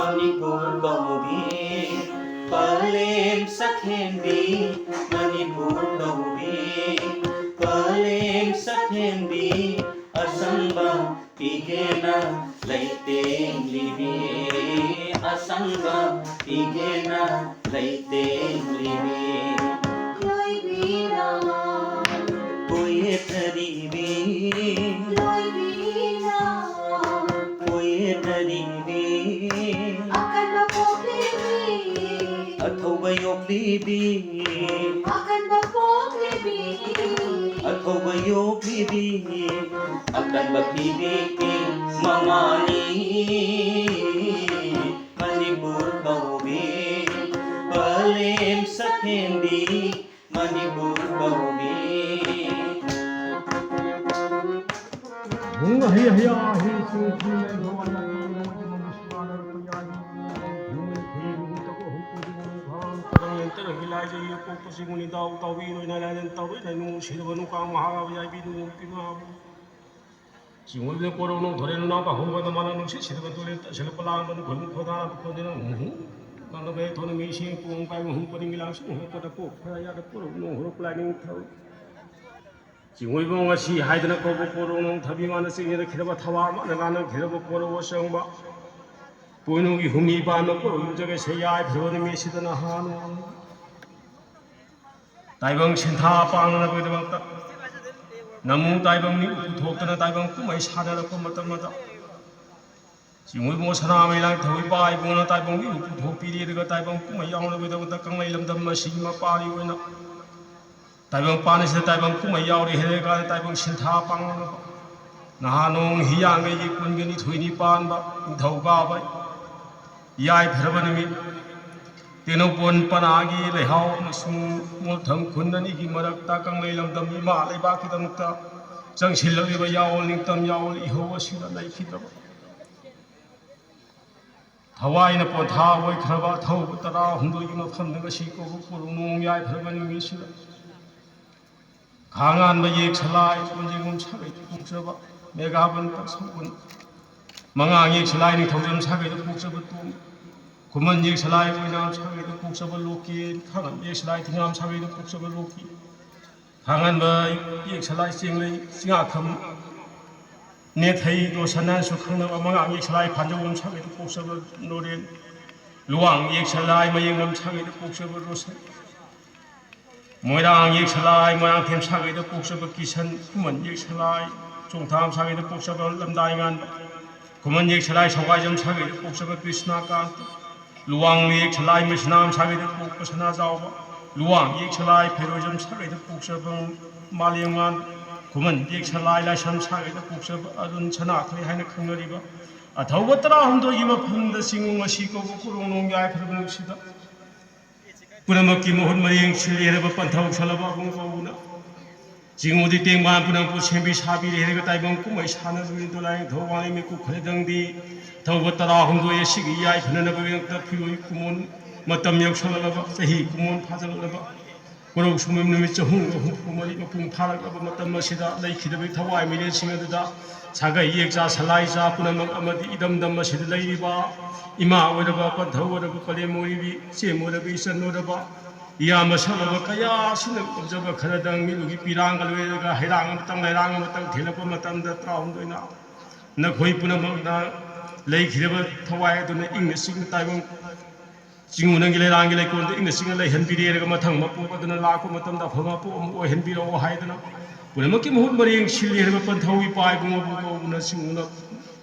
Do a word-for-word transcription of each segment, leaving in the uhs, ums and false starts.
ꯃꯅꯤꯄꯨꯔ ꯀꯧꯕꯤ ꯄꯂꯦꯝ ꯁꯛꯍꯦꯟꯕꯤ, ꯃꯅꯤꯄꯨꯔ ꯀꯧꯕꯤ ꯄꯂꯦꯝ ꯁꯛꯍꯦꯟꯕꯤ, ꯑꯁꯪꯕ ꯄꯤꯒꯦꯅ ꯂꯩꯇꯦꯡꯂꯤꯕꯤ, ꯑꯁꯪꯕ ꯄꯤꯒꯦꯅ ꯂꯩꯇꯦꯡꯂꯤꯕꯤ꯫ ꯂꯣꯏꯕꯤꯅ ꯀꯣꯌꯦꯠꯅꯔꯤꯕꯤ, ꯂꯣꯏꯕꯤꯅ ꯀꯣꯌꯦꯠꯅꯔꯤꯕꯤ꯫ ꯑꯀꯟꯕ ꯄꯣꯛꯂꯤꯕꯤ, ꯑꯊꯧꯕ ꯌꯣꯛꯂꯤꯕꯤ꯫ ꯑꯀꯟꯕ ꯄꯣꯛꯂꯤꯕꯤ, ꯑꯊꯧꯕ ꯌꯣꯛꯂꯤꯕꯤ꯫ ꯑꯀꯟꯕ ꯄꯤꯕꯤꯒꯤ ꯃꯃꯥꯅꯤ ꯃꯅꯤꯄꯨꯔ ꯀꯧꯕꯤ ꯄꯂꯦꯝ ꯁꯛꯍꯦꯟꯕꯤ, ꯃꯅꯤꯄꯨꯔ ꯀꯧꯕꯤ꯫ ꯍꯨꯝ ꯍꯤ ꯍꯤꯌꯥ ꯍꯤ ꯁꯨ ꯊꯤ ꯂꯩ ꯍꯣ ꯋꯥ ꯌꯥ ꯌꯥ ꯌꯥ ꯌꯥ ꯃꯅꯤꯄꯨꯔ ꯁꯨꯃꯥꯏꯅ ꯔꯨꯄꯌꯥ ꯌꯨꯝ ꯊꯤ ꯌꯨꯝ ꯇꯧ ꯍꯨꯝ ꯄꯨ ꯌꯨꯝ ꯐꯥꯝ ꯇꯔꯪ ꯂꯦꯟ ꯇꯔꯪꯒꯤ ꯂꯥꯏꯖꯩ ꯌꯦꯛꯄꯣꯛꯄꯁꯤꯡꯕꯨ ꯅꯤꯗꯥꯎ ꯇꯥꯎꯕꯤꯔꯣꯏ ꯅꯥꯏ ꯂꯥꯏꯔꯦꯟ ꯇꯧꯔꯣꯏ ꯅꯥꯏ ꯅꯨꯡꯁꯤꯔꯕ ꯅꯨꯡꯀꯥꯡ ꯃꯍꯥꯔꯥꯕ ꯌꯥꯏꯕꯤ ꯅꯨꯡ ꯄꯤꯃꯥꯕꯨ ꯆꯤꯡꯉꯣꯏꯗ ꯀꯣꯔꯧꯅꯧ ꯊꯣꯔꯦꯟ ꯅꯥꯎ ꯀꯥꯍꯨꯝꯕꯗ ꯃꯥꯅ ꯅꯨꯡꯁꯤꯠ ꯁꯤꯠꯇꯕ ꯇꯨꯔꯦꯜ ꯇꯠꯁꯤꯜꯂꯛꯄ ꯂꯥꯡꯕꯅ ꯈꯣꯏꯃꯨ ꯈꯣꯏꯗꯥꯅ ꯈꯣꯟꯗꯦꯅ ꯍꯨꯝ ꯍꯨꯝ ꯀꯪꯂꯕ ꯊꯣꯟ ꯃꯤꯁꯤꯡ ꯄꯣꯡ ꯄꯥꯏ ꯃꯍꯨꯝ ꯄꯅꯤꯡꯒꯤ ꯂꯥꯡꯁꯨ ꯍꯦꯛꯄꯗ ꯀꯣꯛ ꯈꯔ ꯌꯥꯗ ꯀꯣꯔꯧꯅꯧ ꯍꯧꯔꯛꯄ ꯂꯥꯏꯅꯤꯡꯊꯧ ꯆꯤꯡꯉꯣꯏꯕ ꯉꯁꯤ ꯍꯥꯏꯗꯅ ꯀꯧꯕ ꯀꯣꯔꯧꯅꯧ ꯊꯕꯤ ꯃꯥꯅ ꯆꯤꯡꯉꯦꯗ ꯈꯤꯔꯕ ꯊꯋꯥ ꯃꯥꯅ ꯂꯥꯟꯅ ꯈꯤꯔꯕ ꯀꯣꯔꯧ ꯑꯁꯪꯕ ꯄꯣꯏꯅꯨꯒꯤ ꯍꯨꯝꯅꯤ ꯄꯥꯟꯕ ꯀꯣꯔꯧ ꯌꯨꯝꯖꯒꯩ ꯁꯦ ꯌꯥꯏꯐꯔꯕ ꯅꯨꯃꯤꯠꯁꯤꯗ ꯅꯍꯥꯟ ꯇꯥꯏꯕꯪ ꯁꯤꯟꯊꯥ ꯄꯥꯡꯅꯅꯕꯒꯤꯗꯃꯛꯇ ꯅꯃꯨ ꯇꯥꯏꯕꯪ ꯃꯤ ꯎꯄꯨ ꯊꯣꯛꯇꯅ ꯇꯥꯏꯕꯪ ꯀꯨꯝꯍꯩ ꯁꯥꯟꯅꯔꯛꯄ ꯃꯇꯝ ꯑꯗ ꯆꯤꯡꯃꯣꯏꯕꯨꯡ ꯁꯅꯥꯃꯍꯤ ꯂꯥꯡꯊꯧ ꯏꯄꯥ ꯏꯕꯨꯡꯅ ꯇꯥꯏꯕꯪ ꯃꯤ ꯎꯄꯨ ꯊꯣꯛꯄꯤꯔꯤ꯫ ꯑꯗꯨꯒ ꯇꯥꯏꯕꯪ ꯀꯨꯝꯍꯩ ꯌꯥꯎꯅꯕꯒꯤꯗꯃꯛꯇ ꯀꯪꯂꯩ ꯂꯝꯗꯝ ꯑꯁꯤꯒꯤ ꯃꯄꯥꯔꯤ ꯑꯣꯏꯅ ꯇꯥꯏꯕꯪ ꯄꯥꯟ ꯑꯁꯤꯗ ꯇꯥꯏꯕꯪ ꯀꯨꯝꯍꯩ ꯌꯥꯎꯔꯤ ꯍꯥꯏꯔ ꯀꯥꯟꯗ ꯇꯥꯏꯕꯪ ꯁꯤꯟꯊꯥ ꯄꯥꯡꯅꯅꯕ ꯅꯍꯥ ꯅꯣꯡ ꯍꯤꯌꯥꯡꯒꯩꯒꯤ ꯀꯨꯟꯒ ꯅꯤꯊꯣꯏꯅꯤ ꯄꯥꯟꯕ ꯅꯤꯡꯊꯧꯀꯥꯕ ꯌꯥꯏꯐꯔꯕ ꯅꯨꯃꯤꯠ ꯇꯦꯡꯅꯧꯄꯜ ꯄꯅꯥꯒꯤ ꯂꯩꯍꯥꯎ ꯑꯃꯁꯨꯡ ꯃꯣꯜꯊꯪ ꯈꯨꯟ ꯑꯅꯤꯒꯤ ꯃꯔꯛꯇ ꯀꯪꯂꯩ ꯂꯝꯗꯝ ꯏꯃꯥ ꯂꯩꯕꯥꯛꯀꯤꯗꯃꯛꯇ ꯆꯪꯁꯤꯜꯂꯛꯂꯤꯕ ꯌꯥꯑꯣꯜ ꯅꯤꯡꯇꯝ ꯌꯥꯑꯣꯜ ꯏꯍꯧ ꯑꯁꯤꯗ ꯂꯩꯈꯤꯗ꯭ꯔꯕ ꯊꯋꯥꯏꯅ ꯄꯣꯟꯊꯥ ꯑꯣꯏꯈ꯭ꯔꯕ ꯑꯊꯧꯕ ꯇꯔꯥꯍꯨꯝꯗꯣꯏꯒꯤ ꯃꯐꯝꯗ ꯉꯁꯤ ꯀꯧꯕ ꯀꯣꯔꯧ ꯅꯣꯡ ꯌꯥꯏꯐꯔꯕ ꯅꯨꯃꯤꯠꯁꯤꯗ ꯈꯥꯉꯥꯟꯕ ꯌꯦꯛ ꯁꯂꯥꯏ ꯀꯣꯟꯖꯦꯡꯒꯨꯝ ꯁꯥꯒꯩ ꯄꯨꯝꯆꯕ ꯃꯦꯒꯥꯕꯟ ꯄꯥꯛꯁꯧꯕꯟ ꯃꯉꯥꯡ ꯌꯦꯛ ꯁꯂꯥꯏ ꯅꯤꯡꯊꯧꯖꯝ ꯁꯥꯒꯩꯗ ꯄꯣꯛꯆꯕ ꯇꯣꯝ, ꯈꯨꯃꯟ ꯌꯦꯛ ꯁꯂꯥꯏ ꯑꯣꯏꯅꯥꯝ ꯁꯥꯒꯩꯗ ꯄꯣꯛꯆꯕ ꯂꯣꯀꯦ, ꯊꯥꯡꯒꯟ ꯌꯦꯛ ꯁꯂꯥꯏ ꯊꯤꯉꯥꯝ ꯁꯥꯒꯩꯗ ꯄꯣꯛꯆꯕ ꯂꯣꯀꯦ, ꯊꯥꯡꯒꯟꯕ ꯌꯦꯛ ꯁꯂꯥꯏ ꯆꯦꯡꯂꯩ ꯆꯤꯉꯥꯈꯝ ꯅꯦꯊꯩ ꯔꯣꯁꯟ ꯍꯥꯏꯅꯁꯨ ꯈꯪꯅꯕ ꯃꯉꯥꯡ ꯌꯦꯛ ꯁꯂꯥꯏ ꯐꯥꯟꯖꯧꯕꯝ ꯁꯥꯒꯩꯗ ꯄꯣꯛꯆꯕ ꯅꯣꯔꯦꯟ, ꯂꯨꯋꯥꯡ ꯌꯦꯛ ꯁꯂꯥꯏ ꯃꯌꯦꯡꯂꯝ ꯁꯥꯒꯩꯗ ꯄꯣꯛꯆꯕ ꯔꯣꯁꯟ, ꯃꯣꯏꯔꯥꯡ ꯌꯦꯛ ꯁꯂꯥꯏ ꯃꯣꯏꯔꯥꯡꯊꯦꯝ ꯁꯥꯒꯩꯗ ꯄꯣꯛꯆꯕ ꯀꯤꯁꯟ, ꯈꯨꯃꯟ ꯌꯦꯛ ꯁꯂꯥꯏ ꯆꯣꯡꯊꯥꯝ ꯁꯥꯒꯩꯗ ꯄꯣꯛꯆꯕ ꯂꯝꯗꯥꯏ ꯉꯥꯟꯕ, ꯈꯨꯃꯟ ꯌꯦꯛ ꯁꯂꯥꯏ ꯁꯧꯒꯥꯏꯖꯝ ꯁꯥꯒꯩꯗ ꯄꯣꯛꯆꯕ ꯀ꯭ꯔꯤꯁꯅꯥꯀꯥꯟꯇ, ꯂꯨꯋꯥꯡ ꯌꯦꯛ ꯁꯂꯥꯏ ꯃꯩꯁꯅꯥꯝ ꯁꯥꯒꯩꯗ ꯄꯣꯛꯄ ꯁꯅꯥꯖꯥꯎꯕ, ꯂꯨꯋꯥꯡ ꯌꯦꯛ ꯁꯂꯥꯏ ꯐꯩꯔꯣꯏꯖꯝ ꯁꯥꯒꯩꯗ ꯄꯣꯛꯆꯕ ꯃꯥꯂꯦꯝꯉꯥꯟ, ꯈꯨꯃꯟ ꯌꯦꯛ ꯁꯂꯥꯏ ꯂꯥꯏꯁ꯭ꯔꯝ ꯁꯥꯒꯩꯗ ꯄꯣꯛꯆꯕ ꯑꯔꯨꯟ ꯁꯅꯥꯊꯣꯏ ꯍꯥꯏꯅ ꯈꯪꯅꯔꯤꯕ ꯑꯊꯧꯕ ꯇꯔꯥꯍꯨꯝꯗꯣꯏꯒꯤ ꯃꯐꯝꯗ ꯆꯤꯡꯉꯨ ꯉꯁꯤ ꯀꯧꯕ ꯀꯣꯔꯣꯡ ꯅꯣꯡ ꯌꯥꯏꯐꯔꯕ ꯅꯨꯃꯤꯠꯁꯤꯗ ꯄꯨꯝꯅꯃꯛꯀꯤ ꯃꯍꯨꯠ ꯃꯔꯦꯡ ꯁꯤꯜꯂꯦ ꯍꯥꯏꯔꯕ ꯄꯟꯊꯧ ꯁꯜꯂꯕ ꯑꯕꯨꯡ ꯀꯧꯕꯅ ꯆꯤꯡꯉꯨꯗꯤ ꯇꯦꯡꯕꯥꯟ ꯄꯨꯝꯅꯃꯛꯄꯨ ꯁꯦꯝꯕꯤ ꯁꯥꯕꯤꯔꯦ ꯍꯥꯏꯔꯒ ꯇꯥꯏꯕꯪ ꯀꯨꯝꯍꯩ ꯁꯥꯟꯅꯕꯅꯤ ꯗꯣꯂꯥꯏ ꯊꯧꯕꯥꯜ ꯃꯤꯀꯨꯞ ꯈꯔꯗꯪꯗꯤ ꯊꯧꯕ ꯇꯔꯥꯍꯨꯝꯗꯣꯏ ꯑꯁꯤꯒꯤ ꯌꯥꯏꯐꯅꯅꯕꯒꯤꯗꯃꯛꯇ ꯐꯤꯔꯣꯏ ꯀꯨꯝꯑꯣꯟ ꯃꯇꯝ ꯌꯧꯁꯜꯂꯛꯂꯕ ꯆꯍꯤ ꯀꯨꯝꯑꯣꯟ ꯐꯥꯖꯜꯂꯛꯂꯕ ꯀꯣꯔꯧ ꯁꯨꯝꯕ ꯅꯨꯃꯤꯠ ꯆꯍꯨꯝꯒ ꯍꯨꯝꯐꯨ ꯃꯔꯤ ꯃꯄꯨꯡ ꯐꯥꯔꯛꯂꯕ ꯃꯇꯝ ꯑꯁꯤꯗ ꯂꯩꯈꯤꯗꯕ ꯊꯋꯥꯏ ꯃꯤꯔꯦꯜꯁꯤꯡ ꯑꯗꯨꯗ ꯁꯥꯒꯩ ꯌꯦꯛꯆꯥ ꯁꯂꯥꯏꯆꯥ ꯄꯨꯝꯅꯃꯛ ꯑꯃꯗꯤ ꯏꯗꯝꯗꯝ ꯑꯁꯤꯗ ꯂꯩꯔꯤꯕ ꯏꯃꯥ ꯑꯣꯏꯔꯕ ꯄꯟꯊꯧ ꯑꯣꯏꯔꯕ ꯄꯂꯦꯝ ꯑꯣꯏꯔꯤꯕꯤ ꯏꯆꯦꯝ ꯑꯣꯏꯔꯕ ꯏꯆꯟ ꯑꯣꯏꯔꯕ ꯏꯌꯥꯝꯕ ꯁꯛꯂꯕ ꯀꯌꯥꯁꯤꯅ ꯎꯠꯆꯕ ꯈꯔꯗꯪ ꯃꯤꯠꯂꯨꯒꯤ ꯄꯤꯔꯥꯡꯒ ꯂꯣꯏꯔꯒ ꯍꯩꯔꯥꯡ ꯑꯃꯇꯪ ꯂꯩꯔꯥꯡ ꯑꯃꯇꯪ ꯊꯦꯜꯂꯛꯄ ꯃꯇꯝꯗ ꯇꯔꯥꯍꯨꯝꯗꯣꯏꯅ ꯅꯈꯣꯏ ꯄꯨꯝꯅꯃꯛꯅ ꯂꯩꯈꯤꯗꯕ ꯊꯋꯥꯏ ꯑꯗꯨꯅ ꯏꯪꯅ ꯆꯤꯛꯅ ꯇꯥꯏꯕꯪ ꯆꯤꯡꯉꯨ ꯅꯪꯒꯤ ꯂꯩꯔꯥꯡꯒꯤ ꯂꯩꯀꯣꯜꯗ ꯏꯪꯅ ꯆꯤꯛꯅ ꯂꯩꯍꯟꯕꯤꯔꯦꯔꯒ ꯃꯊꯪ ꯃꯄꯣꯛ ꯑꯗꯨꯅ ꯂꯥꯛꯄ ꯃꯇꯝꯗ ꯑꯐꯕ ꯃꯄꯣꯛ ꯑꯃ ꯑꯣꯏꯍꯟꯕꯤꯔꯛꯑꯣ ꯍꯥꯏꯗꯅ ꯄꯨꯝꯅꯃꯛꯀꯤ ꯃꯍꯨꯠ ꯃꯔꯦꯡ ꯁꯤꯜꯂꯤ ꯍꯥꯏꯔꯤꯕ ꯄꯟꯊꯧ ꯏꯄꯥ ꯏꯕꯨꯡ ꯑꯕꯨꯡ ꯀꯧꯕꯅ ꯆꯤꯡꯉꯨꯅ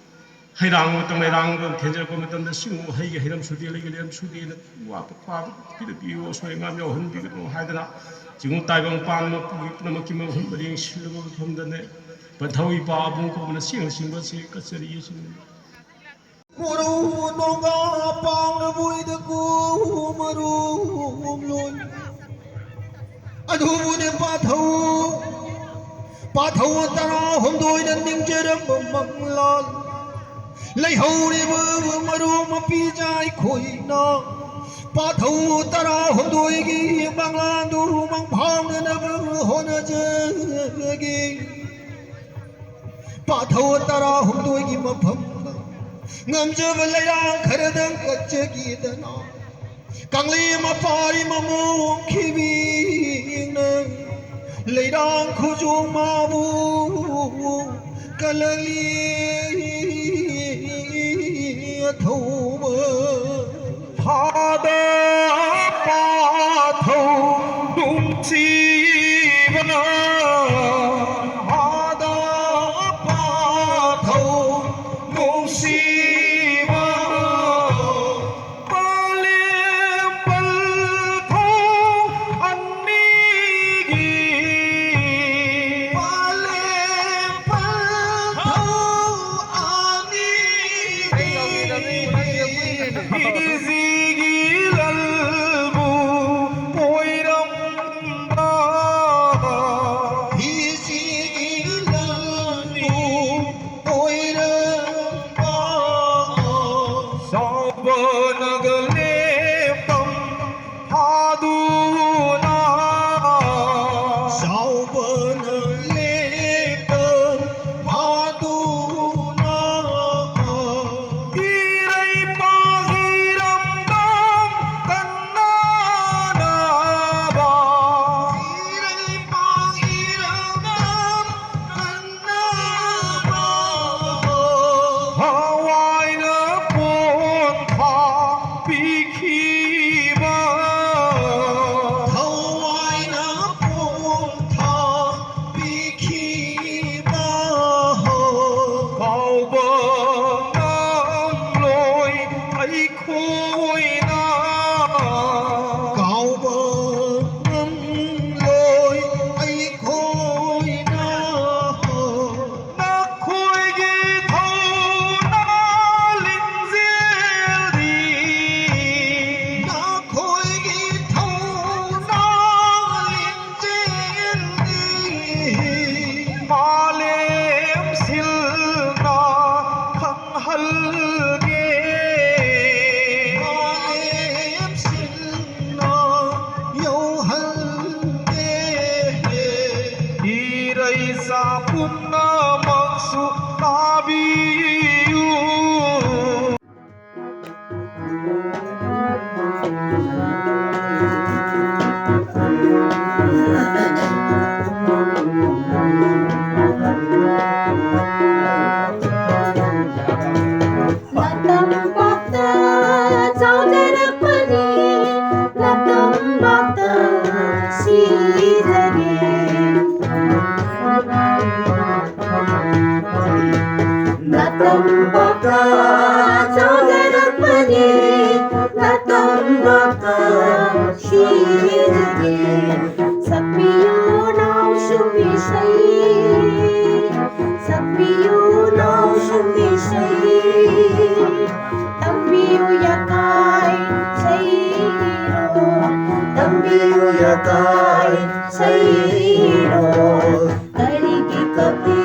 ꯍꯩꯔꯥꯡ ꯑꯃꯇꯪ ꯂꯩꯔꯥꯡ ꯑꯃꯇꯪ ꯊꯦꯟꯖꯔꯛꯄ ꯃꯇꯝꯗ ꯆꯤꯡꯉꯨ ꯍꯩꯒꯤ ꯍꯩꯔꯝ ꯁꯨꯗꯦ ꯂꯩꯒꯤ ꯂꯩꯔꯝ ꯁꯨꯗꯦꯅ ꯋꯥ ꯄꯥꯕ ꯄꯤꯔꯛꯄꯤꯌꯨ ꯑꯁꯣꯏ ꯑꯉꯥꯝ ꯌꯥꯎꯍꯟꯕꯤꯒꯅꯨ ꯍꯥꯏꯗꯅ ꯆꯤꯡꯉꯨ ꯇꯥꯏꯕꯪ ꯄꯥꯟꯕ ꯄꯨꯝꯅꯃꯛꯀꯤ ꯃꯍꯨꯠ ꯃꯔꯦꯡ ꯁꯤꯜꯂꯕ ꯃꯐꯝꯗꯅꯦ ꯄꯟꯊꯧ ꯏꯄꯥ ꯑꯕꯨꯡ ꯀꯧꯕꯅ ꯆꯤꯡꯉꯨ ꯆꯤꯡꯕꯁꯤ ꯀꯠꯆꯔꯤ ꯆꯤꯡꯉꯨ꯫ ꯀꯣꯔꯧ ꯅꯣꯡꯒꯥ ꯄꯥꯎꯅ ꯕꯣꯏꯗ ꯀꯨꯃꯔꯨꯝꯂꯣꯏ꯫ ꯑꯗꯨꯕꯨꯅꯦ ꯄꯥꯊꯧ, ꯄꯥꯊꯧ ꯇꯔꯥꯍꯨꯝꯗꯣꯏꯅ ꯅꯤꯡꯖꯔꯝꯕ ꯃꯪꯂꯥꯟ꯫ ꯂꯩꯍꯧꯔꯤꯕ ꯃꯔꯨ ꯃꯄꯤ ꯖꯥꯏꯈꯣꯏꯅ ꯄꯥꯊꯧ ꯇꯔꯥꯍꯨꯝꯗꯣꯏꯒꯤ ꯃꯪꯂꯥꯟꯗꯨ ꯃꯪꯐꯥꯎꯅꯅꯕ ꯍꯣꯠꯅꯖꯒꯦ꯫ ꯄꯥꯊꯧ ꯇꯔꯥꯍꯨꯝꯗꯣꯏꯒꯤ ꯃꯐꯝꯗ ꯉꯝꯖꯕ ꯂꯩꯔꯥꯡ ꯈꯔꯗꯪ ꯀꯠꯆꯈꯤꯗꯅ, ꯀꯪꯂꯩ ꯃꯄꯥꯔꯤ ꯃꯃꯣꯡ ꯈꯤꯕꯤꯅ ꯂꯩꯔꯥꯡ ꯈꯨꯖꯣꯡ ꯃꯥꯕꯨ ꯀꯂꯂꯤ ꯑꯊꯧꯕ꯫ ꯐꯥꯗ ꯄꯥꯊꯧ ꯅꯨꯡꯁꯤꯕ, ꯐꯥꯗ ꯄꯥꯊꯧ ꯅꯨꯡꯁꯤꯕ, ꯄꯂꯦꯝ ꯄꯟꯊꯧ ꯑꯅꯤꯒꯤ, ꯄꯂꯦꯝ ꯄꯟꯊꯧ ꯑꯅꯤꯒꯤ, ꯏꯖꯤꯒꯤ ꯂꯜꯕꯨ ꯑꯣꯏꯔꯝꯕ, ꯏꯖꯤꯒꯤ ꯂꯜꯕꯨ ꯑꯣꯏꯔꯝꯕ꯫ ꯆꯥꯎꯕꯅꯒ ꯂꯦꯞꯄꯝ ꯐꯥꯗꯨꯅ, ꯆꯥꯎꯕꯅ ꯂꯦꯞꯄꯝ ꯐꯥꯗꯨꯅ, ꯏꯔꯩꯄꯥꯛ ꯏꯔꯝꯗꯝ ꯀꯟꯅꯅꯕ, ꯏꯔꯩꯄꯥꯛ ꯏꯔꯝꯗꯝ ꯀꯟꯅꯅꯕ, ꯊꯋꯥꯏꯅ ꯄꯣꯟꯊꯥ ꯄꯤꯈꯤꯕ, ꯊꯋꯥꯏꯅ ꯄꯣꯟꯊꯥ ꯄꯤꯈꯤꯕ, ꯀꯥꯎꯕ ꯉꯝꯂꯣꯏ ꯑꯩꯈꯣꯏꯅ, ꯀꯥꯎꯕ ꯉꯝꯂꯣꯏ ꯑꯩꯈꯣꯏꯅ꯫ ꯅꯈꯣꯏꯒꯤ ꯊꯧꯅꯥ ꯂꯤꯡꯖꯦꯜꯗꯤ, ꯅꯈꯣꯏꯒꯤ ꯊꯧꯅꯥ ꯂꯤꯡꯖꯦꯜꯗꯤ, ꯃꯥꯂꯦꯝ ꯁꯤꯜꯅ ꯈꯪꯍꯜꯒꯦ, ꯇꯝꯕꯥꯛꯇ ꯆꯥꯎꯖꯔꯛꯄꯅꯤ, ꯅꯇꯝꯕꯥꯛꯇ ꯁꯤꯖꯒꯦ꯫ ꯁꯛꯄꯤꯌꯨ ꯅꯥꯎꯁꯨꯝ ꯏꯁꯩ, ꯁꯛꯄꯤꯌꯨ ꯅꯥꯎꯁꯨꯝ ꯏꯁꯩ, ꯇꯝꯕꯤꯌꯨ ꯌꯥꯀꯥꯏ ꯁꯩꯔꯣ, ꯇꯝꯕꯤꯌꯨ ꯌꯥꯀꯥꯏ ꯁꯩꯔꯣ꯫ ꯀꯔꯤꯒꯤ ꯀꯞꯄꯤ